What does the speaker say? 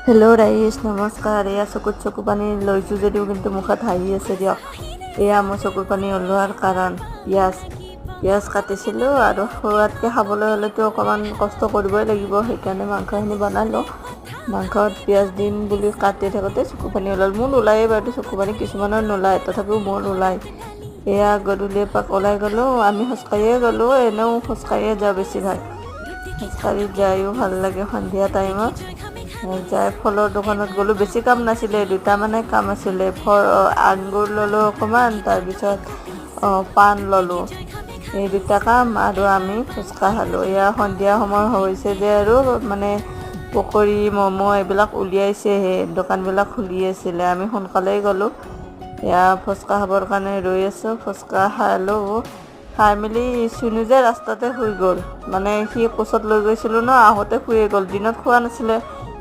Hello' ৰাইজ, নমস্কাৰ। এয়া চকুত চকু পানী লৈছোঁ যদিও কিন্তু মুখত হাঁহি আছে দিয়ক। এয়া মোৰ চকুৰ পানী ওলোৱাৰ কাৰণ পিঁয়াজ। পিঁয়াজ কাটিছিলোঁ আৰু সোৱাদকৈ খাবলৈ হ'লেতো অকণমান কষ্ট কৰিবই লাগিব, সেইকাৰণে মাংসখিনি বনালোঁ। মাংসত পিঁয়াজ দিম বুলি কাটি থাকোঁতে চকু পানী ওলাল। মোৰ নোলায়ে বাৰু চকু পানী, কিছুমানৰ নোলায়, তথাপিও মোৰ ওলায়। এয়া গধূলি এপাক ওলাই গ'লোঁ। আমি খোজকাঢ়িয়ে গ'লোঁ, এনেও খোজকাঢ়িয়ে যাওঁ বেছিভাগ। খোজকাঢ়ি যায়ো ভাল লাগে। সন্ধিয়া টাইমত যাই ফলৰ দোকানত গ'লোঁ। বেছি কাম নাছিলে, দুটামানে কাম আছিলে। ফল আঙুৰ ল'লোঁ অকণমান, তাৰপিছত পাণ ল'লোঁ, এই দুটা কাম আৰু আমি ফুচকা খালোঁ। এয়া সন্ধিয়া সময় হৈছে যে আৰু মানে পকৰি, ম'ম' এইবিলাক উলিয়াইছেহে, দোকানবিলাক খুলি আছিলে। আমি সোনকালেই গ'লোঁ। এয়া ফুচকা খাবৰ কাৰণে ৰৈ আছোঁ। ফুচকা খালোঁ, খাই মেলি চুনু যে ৰাস্তাতে শুই গ'ল। মানে সি কোচত লৈ গৈছিলোঁ ন, আহোঁতে শুয়ে গ'ল। দিনত খোৱা নাছিলে।